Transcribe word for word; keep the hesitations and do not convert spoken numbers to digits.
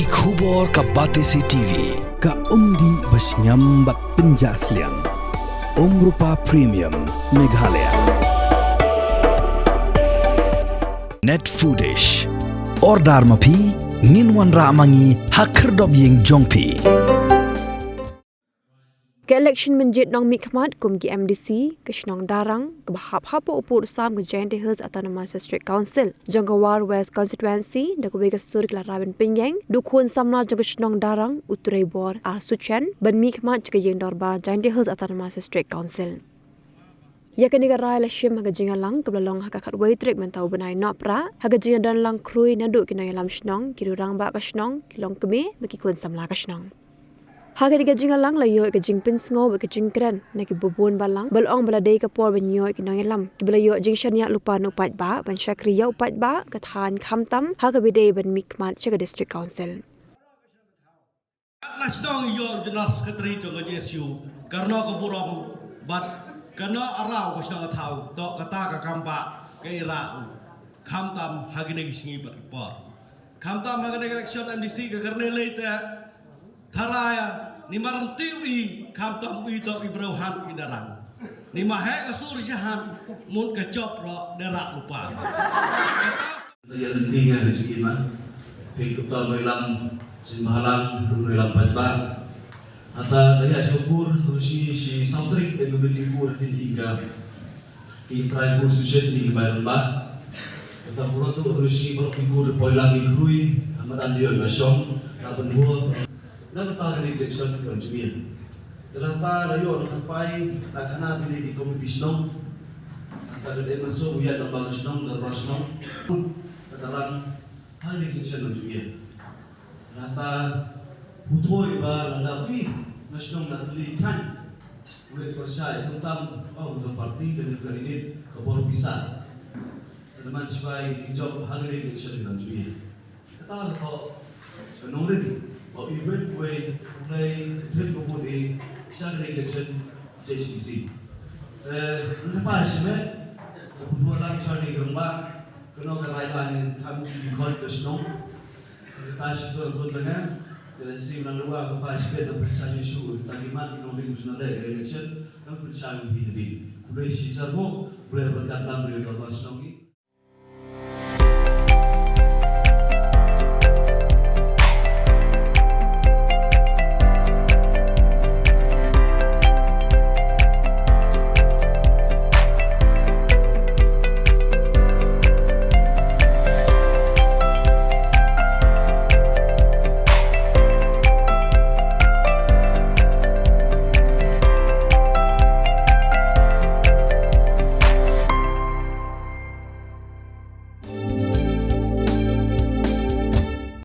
Ki khubor ka Batesi T V, ka umdih ba shngiam bad pynjah sliang. Umrupa Premium, Meghalaya. Net Foodish. Order ma phi, ngin wanrah ma ngi ha khyrdop ïing jong phi. Ka election mynjit nongmihkhmat kum ki M D C ka shnong Darrang, kaba hap hapoh u pud sam ka Jaintia Hills Autonomous District Council jong ka War West Constituency, da kawei ka sur ki la rai ban pynïeng da u khun samla jong ka shnong Darrang, u Treibor R Suchen, ban mihkhmat sha ka ïing dorbar Jaintia Hills Autonomous District Council. Ïa kane ka rai la shim ha ka jingïalang kaba la long ha ka khatwei tarik mynta u bnai Nohprah, ha ka jingdon lang khrui naduh ki nongïalam shnong, ki rangbah ka shnong, ki longkmie bad ki khun samla ka shnong. Ha kane ka jingïalang la ïoh ïa ka jingpynsngew bad ka jingkren na kiba bun balang, ba la ong ba la dei ka por ban ïoh ïa ki nongïalam kiba la ïoh jingshaniah lypa na u paidbah ban shakri ïa u paidbah, ka thaiñ khamtam ha kaba ïadei ban mihkhmat sha ka District Council. Katba shnong ïoh General Secretary jong ka J S U, ka Rnong ka Burom bad ka Noh Araw ka shnong ka thaw, to kata ka kam ba ka ira u. Khamtam ha kine ki sngi bad ki por. Khamtam ha kane ka election M D C ka kane lei te, tharai ïa ni mar nti u i, khamtam u i to i breu han i darang. Ni ma heh ka sur sha han, mut ka jop ro dera lupa. Ïa lynti nga ka jingim, phi kut to nongïalam seng bhalang, nongïalam paidbah. Hata da ïa shu kur tu shi shi saw tarik, eh, ngi tu kur tin ing ka. Ki trai kur su shet ni ki bai ramba. Hata kur tu tu shi baroh ki kur poi lang ki krui, hama dan dio na shong, na penhur. Na kata ka election ka jumia. Te lada la ïoh na ka pai, la khana bini ki komiti shnong. Te ka dei mynsiem u ïaid lem bad ka shnong, dorbar shnong. Ka dei lang ha ka election ka jumia. Te lada phuthoi ba lada ki na shnong na tylli khan. U leh pyrshah khamtam, oh, u party ka dei ka ringgit ka bor pisa. Te man sibai ki jingjop ha ka election ka jumia. Kata ka thok ka nongrim ba u Iwet Wei u lei thep ka vote sha ka election J H A D C. Te nangta pa shi me ka pynbor lang sha ka rangbah, kano ka rai ba ngi kham ki khot ka shnong. Kata shi to to langa. Te shi nang dua ka pa shi ka pynshai shu ta ki mat nongrim sha ka election nang pynshai hi hi. Khublei shi sarbok, khublei barakat lang ri ka shnong.